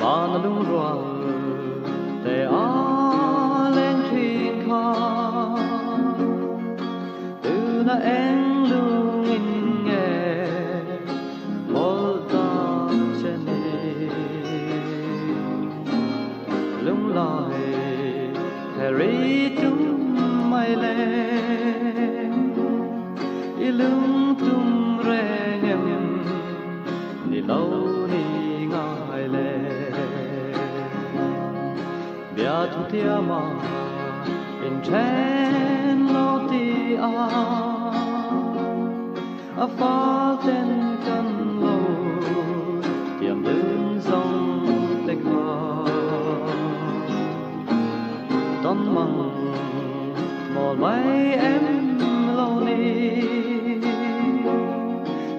Mana lungrual te a leng thin kha Tuna eng lungin nge mawlh tak che ni Lunglai heri tum mai le I lungtum reng em ni lo ni ngai le Bia thu tiama in then lo ti a A fal ten kan lo tiam dun zawng te kha Tawn mang mawl mai em lo ni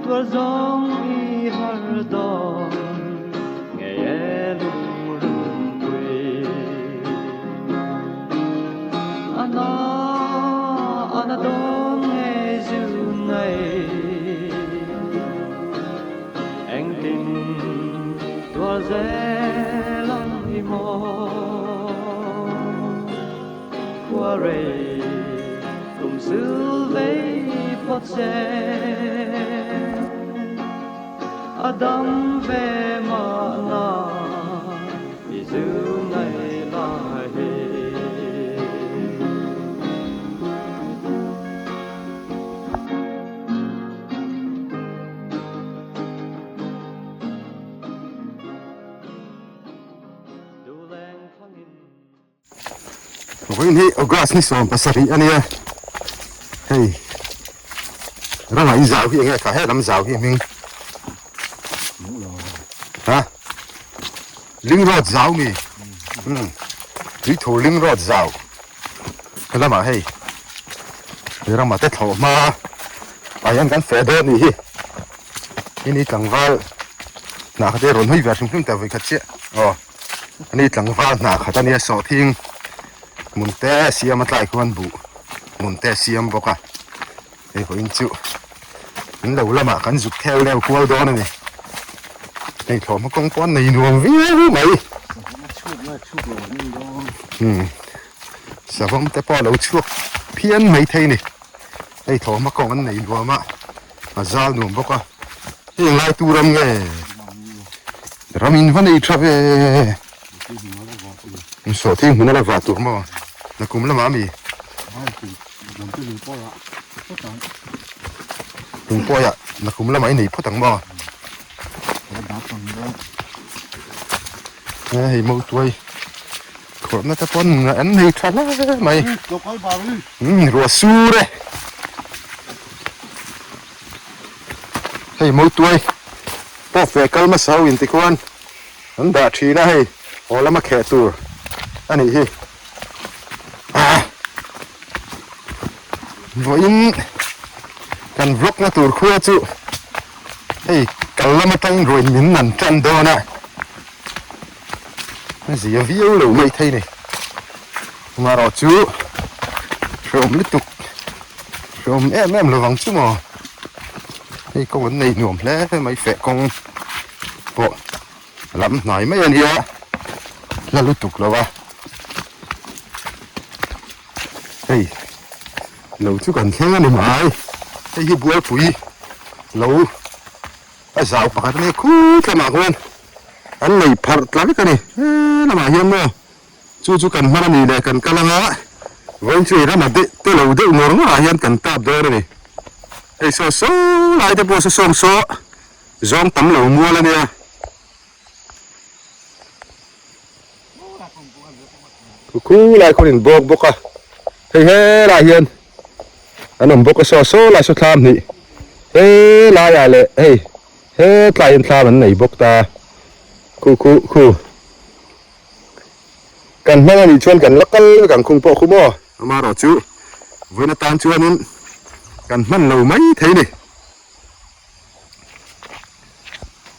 Tuar zawng i har dawn ngei e lungrunpui A na a na dawn ngei zun ngei Engtin tuar zel ang hi maw Khua rei kum sil vei phawt se A dam ve mahna i zu ngei lai hi. Vawiin hi August ni 17 a nia hei ramah in zau hi enge kha helam zau hi hming ha ling road zau mi tuithu ling road zau helamah hei ramah te thlawh hma ah hian kan feh dawn anih hi hini tlangval hnah kha te rawn hawi ve hrim hrim ta vawikhat chiah aw. Ani tlangval hna khat ania sawhthing hmun te siam a tlai khuan buh hmun te siam bawk a hei vawiin chu an lo lamah kan zuk theu leu kual dawn a ni hei thlawhhma kawng pawh an nei nuam viau mai umm savawm te pawh a lo chhuak phian mai thei a ni hei thlawhhma kawng an nei nuam a a zal nuam bawk a heng lai tur ram nge. Ram in va nei tha ve. Sawhthing hmun a la vah tur maw? Nakum lamah a mi? Lungpawiah nakum lamah i nei phawt ang maw? Hei mautuai khawrhna te pawn an nei tha hle mai. Ruah sur e. Hei mautuai pawh feh kal hmasa ho in tikhuan an dah thin a hei haw lama kheh tur a nih hi ah vawiin kan vlog na tur khua chu hei kal lam atang ruain min nan tan dawn a a zia viau lo mai thei ni amaherawh chu hrehawm lutuk hrehawm em em lovang chu maw hei kawng an nei nuam hle mai feh kawng pawh lam hnai mai a nia la lutuk lo a hei lo chu kan thleng a ni mai hei hi bualpui lo a zau pakhat a nia khut lamah khuan an nei pharh tla vek a ni he lamah hian maw chu chu kan hman a ni leh kan kal anga vawiin chu ei ramah deuh te lo deuh ngawr ngawr ah hian kan tap dawn a ni hei saw saw lai te pawh saw sawng saw zawng tam lo mual a nia khu lai khawn in bawk bawk a hei helai hian an awm bawk a saw saw lai saw thlam hnih helai ah leh hei hetlai hian thlam an nei bawk ta khu khu khu kan hmang anih chuan kan la kal vek ang khung pawh khu maw amaherawh chu vawiin atan chuanin kan hman lo mai thei a ni.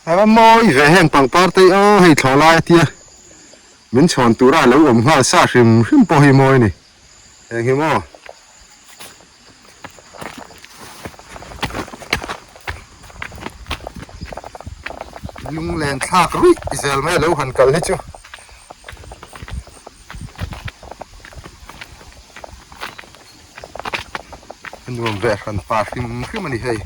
A va mawi ve heng pangpar te hi aw hei thlawh lai a tia min chhawn tura a lo awm nghal sa hrim hrim pawh hi mawi a ni eng hi maw. Lunglen thlak ruih zel mai a lo han kal hi chu. A nuam ve hran pa hrim hrim a ni hei.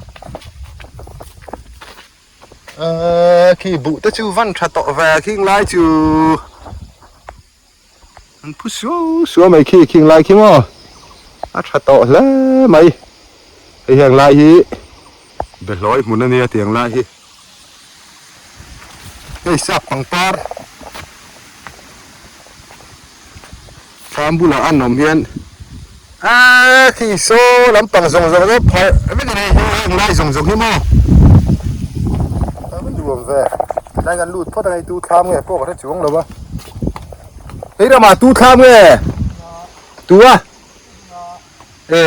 Eee khi buh te chu van tha tawh ve khing lai chu an phu suau suau mai khi khing lai khi maw a tha tawh hle mai hei heng lai hi behlawi hmun a nia tiang lai hi hei sap pangpar Thlam bulah an awm hian aaa khi saw lampang zawng zawng zawng pharh vek a ni hi heng lai zawng zawng hi maw a va nuam ve tilai kan lut phawt a hei tu thlam nge pawh ka hre chuang lo a hei ramah tu thlam nge tu a e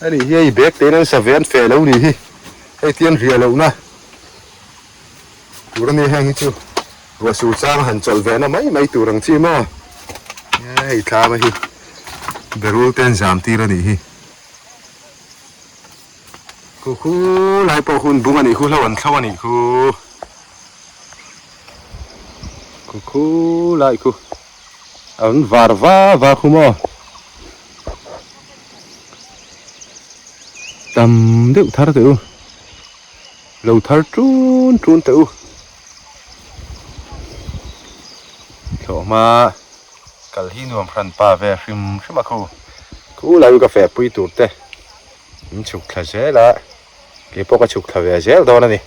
ani hi hei bag te in an sa ve an feh lo ni hi hei tian riah lohna Tur a nia heng hi chu ruah sur chang han chawlh ve na mai mai tur ang chi maw hei thlam a hi berul te an zam tir a nih hi khu khu lai pawh hun bung a nih khu hlo an thlo a nih khu khu khu lai khu an var va va khu maw tam deuh thar teh u. Lo thar tun tun teh u. Thlawh hma kal hi nuam hran pa ve hrim hrim a khu. Khu lai ka feh pui tur te min chhuk thla zel a, kei pawh ka chhuk thla ve zel dawn a ni.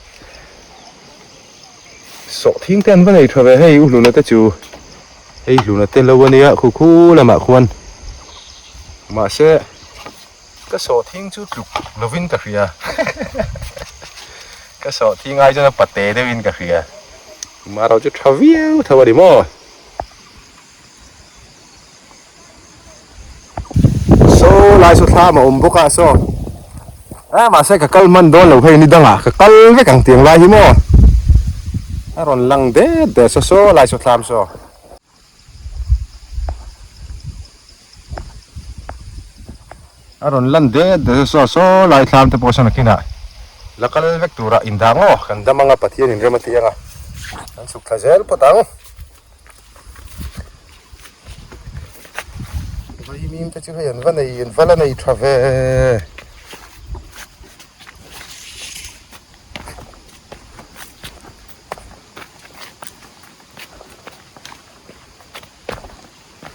Sawhthing te an va nei tha ve hei u hluna te chu hei hluna te lo a nia khu khu lamah khuan mahse. Ka sawhthing chu tluk lovin ka hria. Ka sawhthing ai chuan a pate deuhin ka hria. Maro chu tha viau tho a ni maw? Saw lai saw thlam a awm bawk a saw. A mahse ka kal hman dawn lo hei ni dangah ka kal vek ang tiang lai hi maw? A rawn lang det det saw saw lai saw thlam saw. A rawn lan det det a saw saw lai thlam te pawh sawn a kinah la kal vek turah indang aw kan dam anga Pathian in rem a ti anga kan chhuk thla zel phawt ang. Vaimim te chu hei an va nei an va la nei tha ve.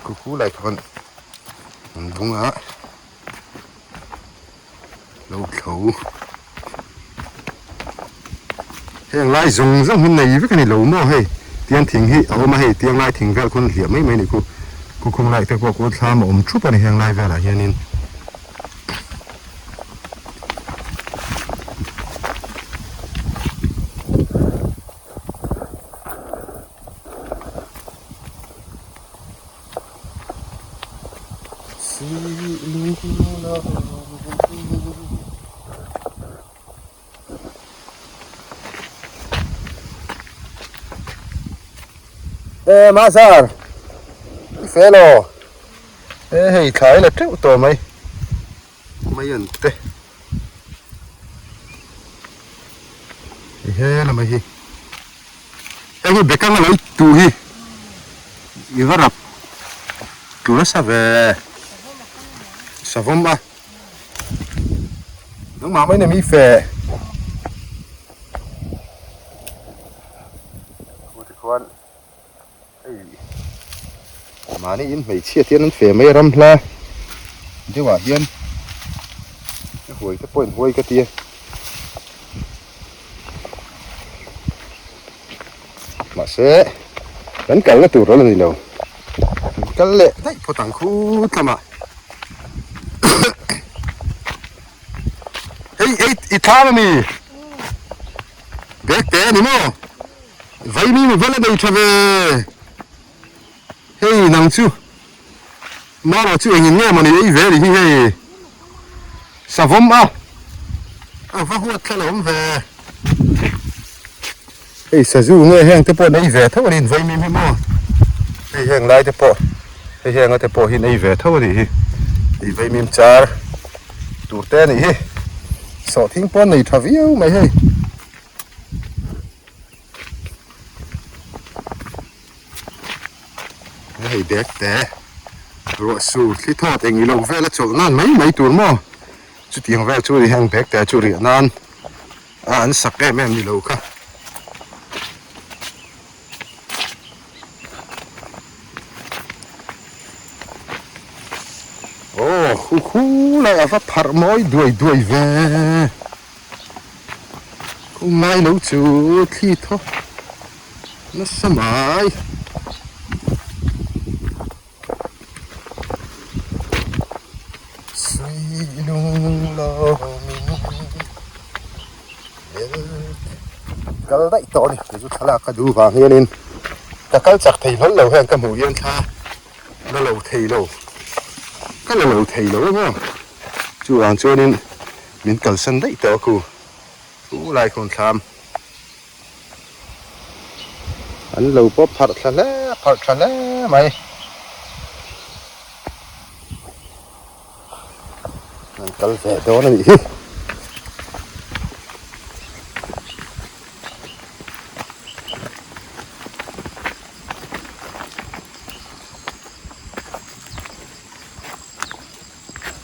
Kuku lai khawn an bung a lo thlo heng lai zawng zawng hi nei vek a ni lo maw hei tiang thing hi a awm a hei tiang lai thing vel khawn hliah mai mai a ni khu khawkhawng lai te pawh khawn thlam a awm thup a ni heng lai velah hianin. E Mazar i fel aw e hei thlai la teuh tawh mai mai an te he lamah hi heng hi bekang a lo tu hi i va rap tu nasa ve savawm a nangmah mai ni mi fe tikhuan hei mahni in hmeichhia te hian an fe mai a ram hla deuh ah hian a huai te pawh in huai ka tia mahse kan kalna tur a la ni lo kan kal leh daih phawt ang khut lamah hei hei i thlam ami bag te a ni maw. Vaimim i va la nei tha ve. Hei nang chu Mara chu engin nge mawni ei ve ri hi hei. Savawm a a va huat thla lo awm ve. Hei sazu nge heng te pawh an ei ve tho a niin vaimim hi maw. Hei heng lai te pawh hei henga te pawh hi an ei ve tho a nih hi. Hei vaimim char tur te a nih hi. Sawhthing pawh nei tha viau mai hei. Hei bag te ruah sur thli thawt eng ilo vel a chawlh nan mai mai tur maw chutiang vel chu ni heng bag te chu riah nan a an sak em em ni lo kha. Aw hu hu lai a va pharh mawi duai duai ve. Kawng lai lo chu thli thaw nasa mai. Sui lung lo min lel kal daih tawh a ni kei chu thlalak ka duh vang hianin ka kal chak thei hlawl lo hian ka hmuh hian thla la lo thei lo ka la lo thei lo emaw chuvang chuanin min kalsan daih tawh a khu u lai khawn thlam. An lo pawp pharh thla hle pharh tha hle mai. An kal ve dawn a nih hi.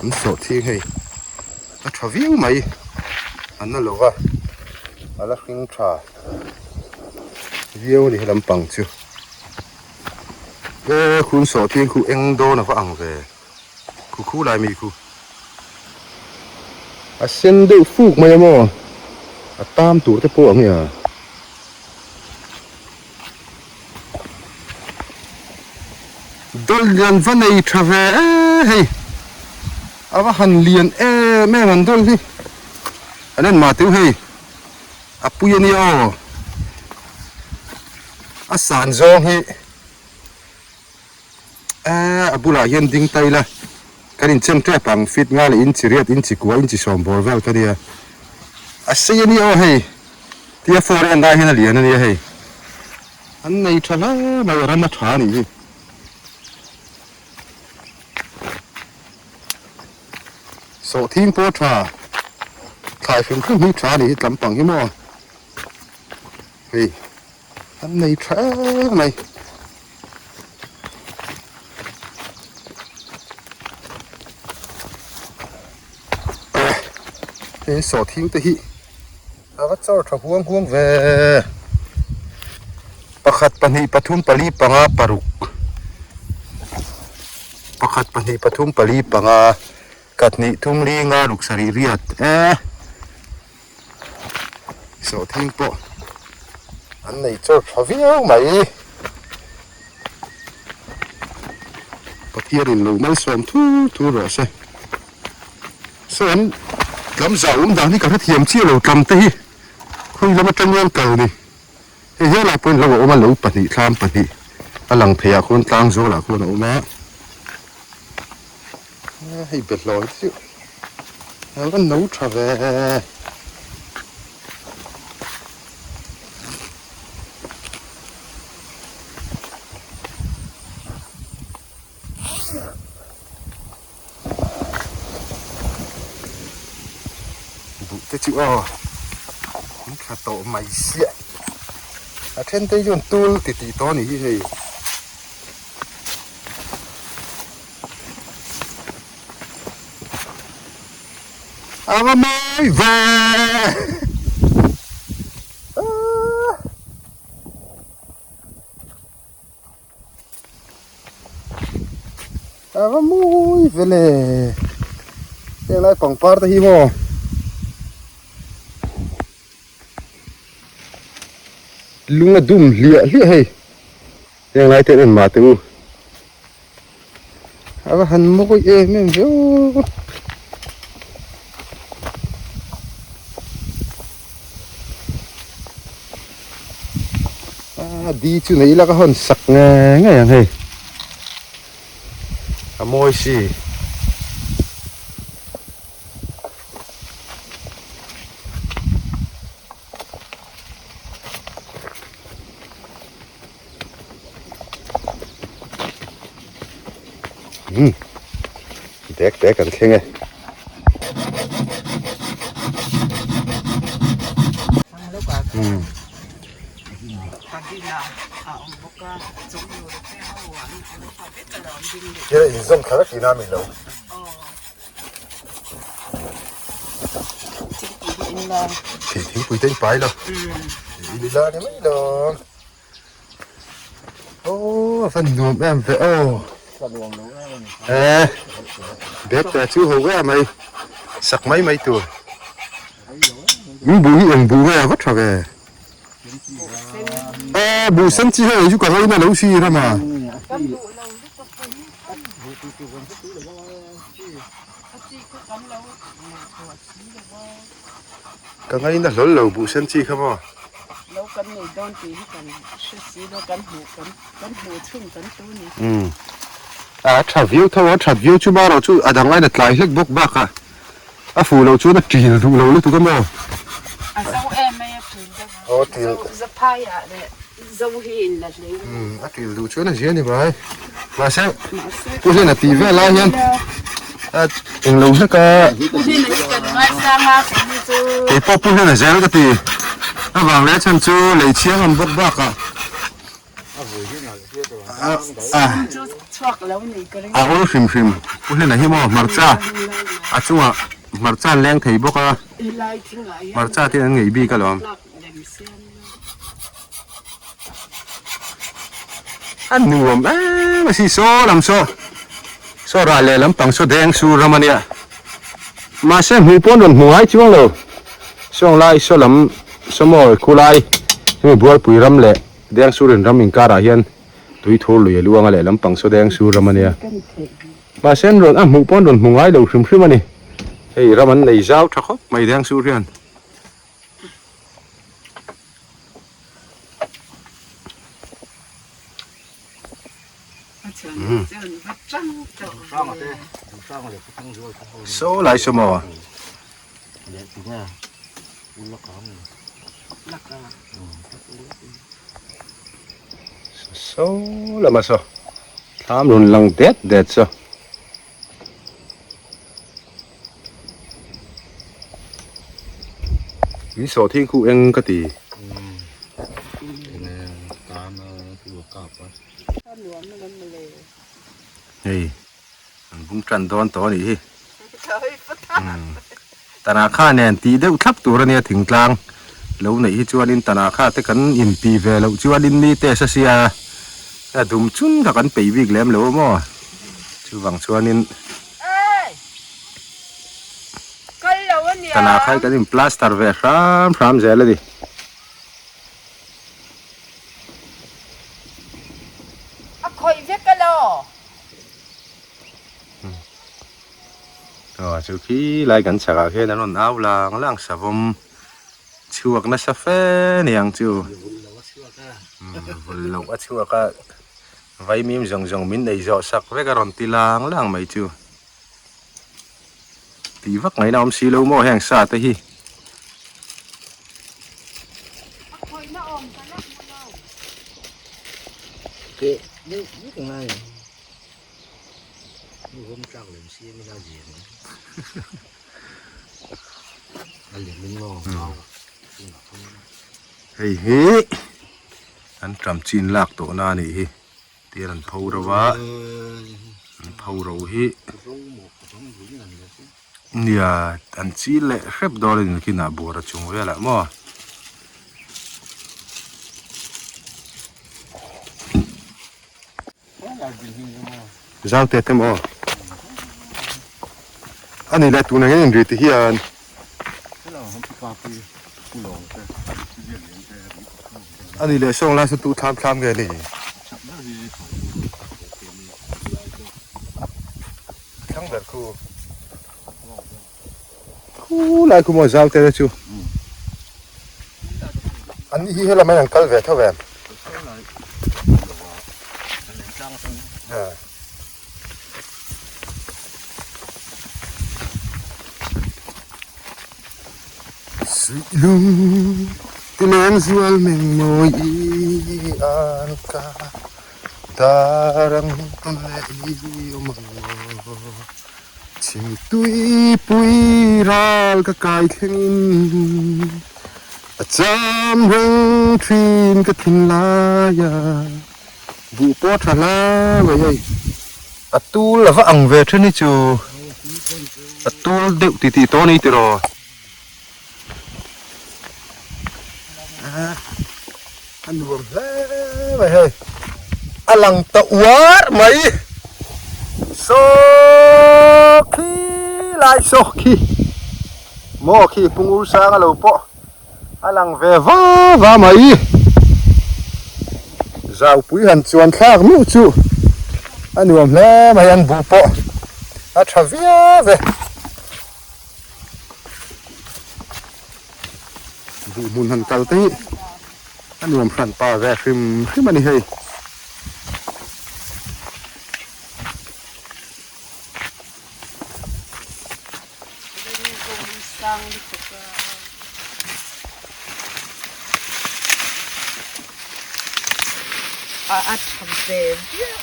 An sawh thing hei a tha viau mai an la lo va a la hring tha viau a ni helam pang chu e khun sawh thing khu eng dawn a va ang ve khu khu lai mi khu a sen deuh fuk mai a maw a tam tur te pawh ang e a. Dawlh lian va nei tha ve e hei a va han lian em em an dawlh hi an en mah teuh hei a pui a nia aw a san zawng hi eh a bulah hian ding ta ila kan inchen tep ang feet nga leh inchi riat inchi kua inchi sawm bawr vel ka nia a sei a nia aw hei tia phone a en lai hian a lian a nia hei. An nei tha hle mai, ram a tha a nih hi. Sawhthing pawh a tha, thlai hrim hrim hi tha a nih hi tlam pang hi maw. Hei an nei tha em mai. Hei sawhthing te hi. A va chawr tha huang huang ve. Pakhat pahnih pathum pali panga paruk. Pakhat pahnih pathum pali panga kathnih thum li nga ruk sarih riat e. Sawhthing pawh an nei chawr tha viau mai. Pathianin lo malsawm thur thur rawh se. Saw an tlam zah awm dan hi ka hrethiam chiah lo tlam te hi khawi lam atang hian kal ni hei hial ah pawhin lo a awm a lo pahnih thlam pahnih a lang thei ah khuan tlang zawl ah khuan a awm a hei behlawi te chu a va no tha ve. Buh te chu aw an tha tawh mai siah a then te chuan tul ti tih tawh a nih hi hei a va mawi ve. A va mawi ve le heng lai pangpar te hi maw lung a dum hliah hliah hei heng lai te en mah teh u a va han mawi em em ve aw. A di chu nei ila ka hawn sak nge ngei ang hei a mawi si. Umm dek dek an thleng e. Thil a inzawm thla vek tihna a ni lo. Thih thingpui te in pai lo. In ila ni mai lo. Aw a van nuam em ve aw. Eh bag te chu ho em mai sak mai mai tur. Mi bu hi eng bu nge a va tha ve. Eh bu sen chi hei chu ka ngaina lo si rama. Ka ngaina hlawl lo buh sen chi kha maw? Lo kan nei dawn tih hi kan hre si lo, kan hmuh kan kan hmuh chhun kan tu ni. Umm a tha viau tho a, that viau chu marawh chu a dang aina tlai hlek bawk bakah a fuh loh chuan a til duh lo lutuk a maw? A zo em mai a til deuh a. Aw til. Zaphai ah leh zo hi in la hlei. Umm a til duh chuan a zia ni mai. Mahse Pu Hlena tih vel lai hian a englo hlek a. Pu Hlena hi kan ngaisang a keini chu. Kei pawh Pu Hlena zel ka ti. A vang leh chhan chu lei chhiang an bawk bak a. A awl hrim hrim Pu Hlena hi maw hmarcha a chungah hmarcha an leng thei bawk a. Hmarcha te an ngeih bik alawm. A nuam em a si saw lam saw saw rah leh lampang saw deng sur ram a nia mahse hmuh pawn rawn hmu ngai chuang lo sawng lai saw lam saw maw khulai hemi bualpui ram leh deng surin ram inkarah hian tui thur lui a luang a leh lampang saw deng sur ram a nia mahse an rawn a hmuh pawn rawn hmu ngai lo hrim hrim a ni hei ram an nei zau tha khawp mai deng sur hian. Saw lai saw maw? Saw lama saw thlam rawn lang det det saw. In sawh thing khu eng ka ti. Hei an bung tan dawn tawh a nih hi. Tana kha nen tih deuh thlap tur a nia thingtlang lo neih hi chuanin tana kha te kan inti ve loh chuanin mi test a sia a dum chun kha kan peih bik lem lo a maw chuvang chuanin tana kha hi kan in plaster ve hram hram zel a ni. Aw chu khi lai kan chhakah khian an rawn au lang lang savawm chhuak nasa fe niang chu vul loh a chhuak a vaimim zawng zawng min ei zawh sak vek a rawn ti lang lang mai chu tih vak ngaihna awm si lo maw heng sa te hi. Hei hi an ṭam chin lak tawh na a nih hi tian an pho ro a an pho ro hi nia an chil leh hrep dawn a ni nakinah buara chung velah maw. Zau te te maw? A ni le tuna hian inri ti hian A ni le sawng lai saw tu thlam thlam nge ni? Thlang ber khu. Khu lai khu maw zau te te chu. An ni hi helam an kal ve tho em? Suihlung ti leng zual meng mawi i an ka darang tawn leh i awm ang maw. Chhimtui pui ral ka kai thlengin A cham reng thin ka thinlai a, buh pawh a tha hla mai hei. A tul a va ang ve then hi chu a tul deuh ti tih tawh a ni tiraw. A nuam hle mai hei a lang ta uar mai saw khi lai saw khi maw khi pungur sang a lo pawh a lang ve va va mai zaupui han chuan thlak meuh chu a nuam hle mai an buh pawh a tha viau e. Buh hmun han kal te hi a nuam hran pa ve hrim hrim a ni hei. A tha ve viau.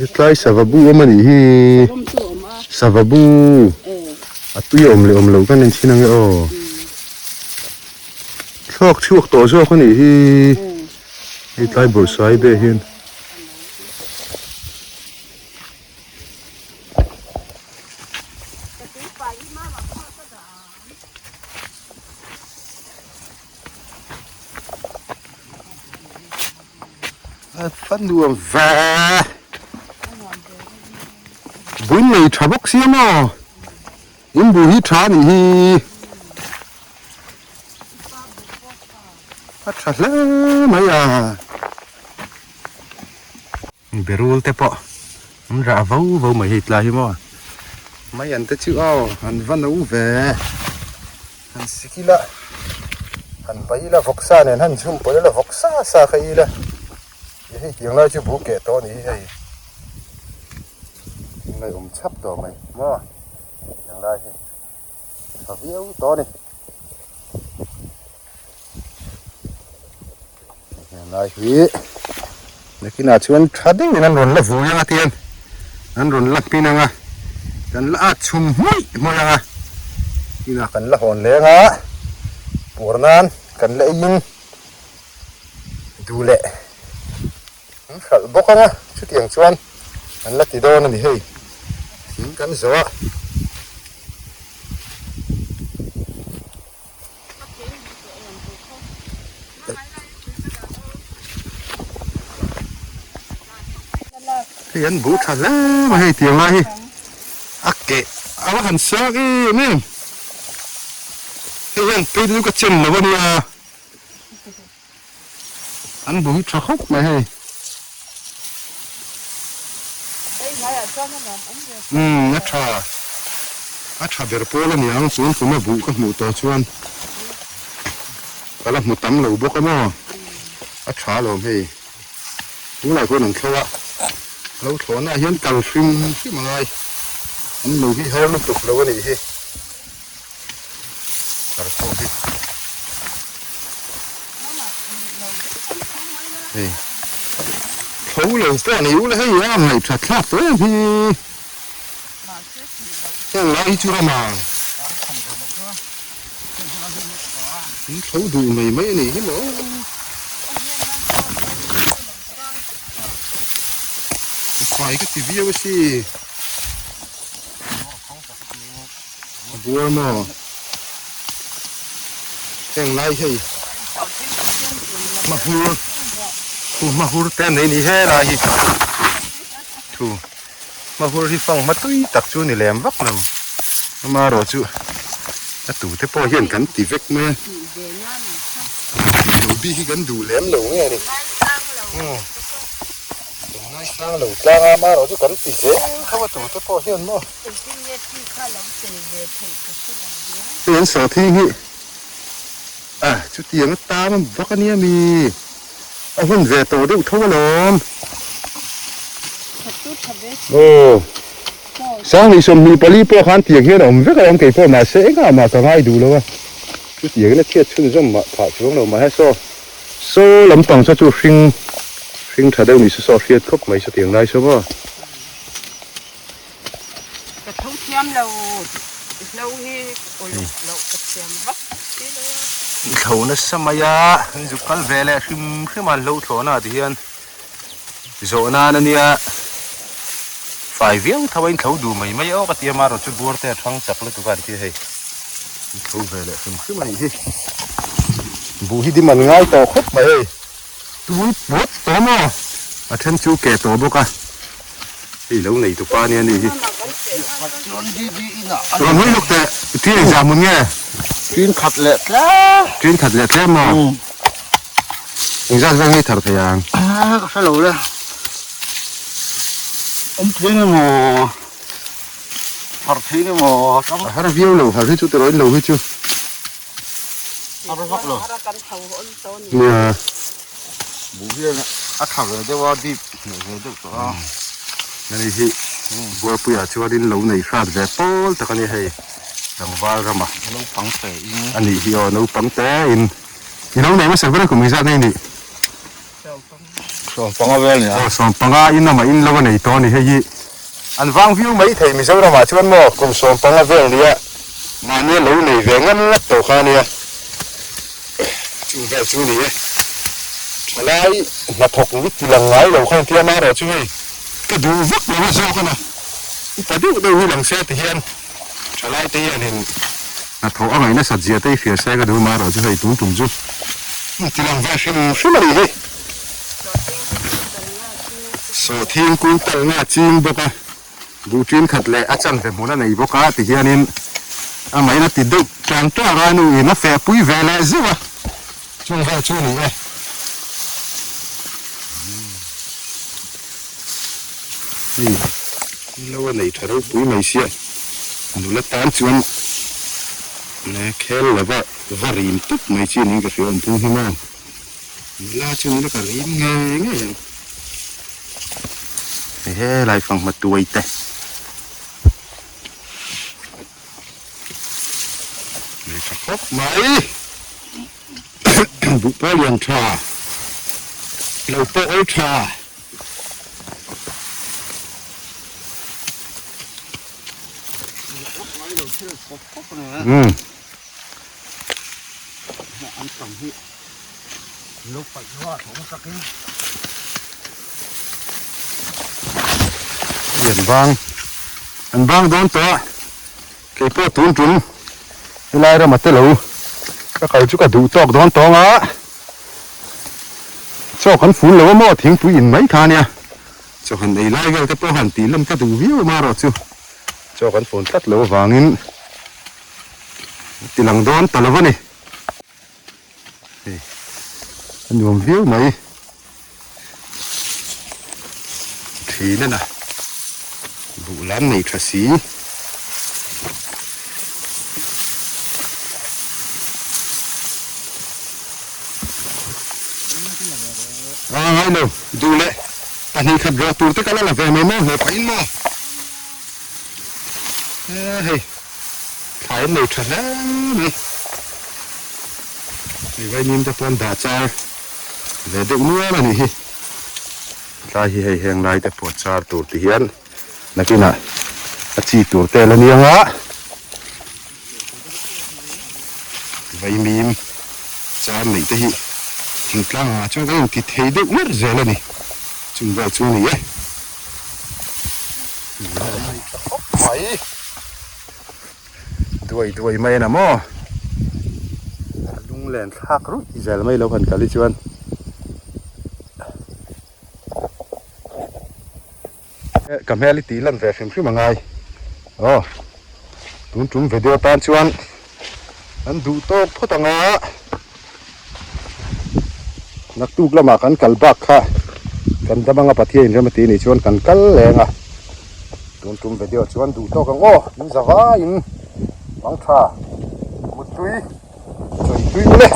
Hetlai sava bu awm a nih hi sava bu a tui a awm leh awm loh kan en thin ang e aw thluak chhuak tawh zawk a nih hi hetlai bawrhsai ber hian. A nuam ve bul nei tha bawk sia maw in bul hi tha a nih hi a tha hle mai a. Berul te pawh an rah vo vo mai hei tlai hi maw mai an te chu aw an va no ve han sik ila han bai ila vawksa nen han chhum pawlh ila vawksa sa kha ila ih hei tiang lai chu bu keh tawh a ni hi hei lai awm chhap tawh mai maw tiang lai hi tha viau tawh a ni. Helai hi nakinah chuan tha deuhin an rawn la vui ang a tian an rawn la hmin ang a kan la at chhum hmuih hmuih ang a inah kan la hawn leng a puar nan kan la eiin duh leh an hralh bawk ang a chutiang chuan an la ti dawn a ni hei thing kan zawh a. Hei an bu tha hle mai hei tiang lai hi a keh a va han sang em em hei hian pei chu ka chen lo a nia an bu hi tha khawp mai hei umm a tha a tha ber pawl a niang chuan kum a buh ka hmuh tawh chuan ka la hmu tam lo bawk a maw a tha alawm hei tunlai khuan an thlo a lo thlawhna ah hian kal hrim hrim a ngai an lo hi har lutuk lo a nih hi kar pawh hi hei tho lo pawh a ni ula hei a ngaih that thlak tawh em hi heng lai hi chu rama an tho duh mai mai a nih hi maw. Fai ka ti viau a si. Buar maw? Heng lai hei hmahur thu hmahur te an nei ni he lai hi thu hmahur hi fang hma tui tak chu ni lem vak lo amaherawh chu a tu te pawh hian kan ti vek mai a tih loh bik hi kan duh lem lo nge ni. Tunlai sang lo tlang a amaherawh chu kan ti zel tho a tute pawh hian maw. Engtin nge chi kha lo chei ve theih ka hre lo nia. Hei an sawhthing hi a chutiang a tam vak a nia mi a hun ve tawh deuh tho alawm. That chu tha ve si. Aw Sanghnih 24 pawh khan tiang hian a awm vek alawm keipawh mahse engah mah ka ngai duh lo a. Chutiangin a chhiat chhunzawm mah phah chuang lo mah he saw saw lampang saw chu hring hring tha deuh ni se saw hriat khawp mai sawtiang lai saw maw. Ka tho thiam lo hlo hi uluk loh ka thiam vak si lo a. Thlo nasa mai a, an zuk kal ve leh hrim hrim a an hlo thlawhna ah ti hian zawh nan a nia fai viau tho a in thlo duh mai mai awk a ti a marawh chu buar te a thang chak lutuk a an ti a hei an thlo ve leh hrim hrim a nih hi buh hi dim an ngai tawh khawp mai hei. Tui puat tawh maw? A then chu ke tawh bawk a, hei lo nei tupa ania ni hi. Rawn hawi lawk teh, ṭin engzah hmun nge? Ṭin khat leh tlem. Ṭin khat leh tlem maw? Engzat vel nge i thar thei ang? Ka hre lo le. Awm thei nge maw? Har thei nge maw? A har viau lo, har hi chu tiraw in lo hi chu. Har vak lo. Nia. Buh hian a tha ve deuh a, dip hneh ve deuh tawh a. Ani hi Buarpuiah chuanin lo nei hrat ve pawl tak a ni hei tlangval rama. Naupang te in. A nih hi aw naupang te in. I lo nei hmasa ber a kum engzat nge i nih? Sawmpanga vel nia. Aw sawmpanga in amah in lo a nei tawh a ni hei hi. An vang viau mai thei Mizoramah chuan maw kum sawmpanga vel nia mahni a lo nei ve ngam ngat tawh kha ania. Chung vel chu ni e. Thalai hnathawk ni ti lang ngai lo khan tia marawh chu hei ka duh vak lo a zawk a na. Upa deuh deuh hi lang se ti hian thalai te hianin hnathawh a ngaih nasat zia te hi hria se ka duh marawh chu hei tun tum chu ti lang ve hrim hrim a nih hi. Sawhthing kung talna a ching bawk a, buh ṭin khat leh a chanve hmun a nei bawk a ti hianin amahin a ti deuh tlang tlang a, nu in a feh pui ve leh zeuh a, chung vel chu a ni e. Hei lo a nei tha ropui mai sia, nula tan chuan khel lova va rim tawp mai chi niin ka hria awm phung hi maw. Nula chu nula ka rim ngei ngei ang. Hei helai fanghma tuai te. Nei tha khawp mai. Buh pawh lian tha. Lo pawh awl tha. Umm. An tam hi lo paih lo a thawm takin. An bang an bang dawn tawh a kei pawh tun tum helai rama te lo ka kal chu ka duh tawk dawn tawng a chaw kan ful lo a maw thingpui in mai kha ania chaw han ei lai vel te pawh han tih lam ka duh viau marawh chu chaw kan fun tlat lo avangin. Ti lang dawn ta lo a ni. Hei a nuam viau mai. Thin a na. Buh lam nei tha si. A ngai lo duh leh pahnih khat rawh tur te ka la la ve mai maw hlawh pahin maw. Hei. Thlai an nei tha hle mai. Hei vaimim te pawh an dah char ve deuh nual a nih hi. Tlai hi hei heng lai te pawh char tur ti hian nakinah a chi tur te la ni ang a. Vaimim char neih te hi thingtlang ah chuan kan inti thei deuh ngar zel a ni. Chung vel chu a ni e. Mai. Duai duai mai a na maw? A lunglen thlak ruih zel mai lo han kal hi chuan ka hmel hi tih lan ve hrim hrim a ngai. Aw tun tum video tan chuan an duh tawk phawt ang a, naktuk lamah kan kal bak kha kan dam anga Pathian in rem a ti nih chuan kan kal leng a. Tun tum video chuan duh tawk ang aw in za vaiin mang tha muttui chawi tui mawle.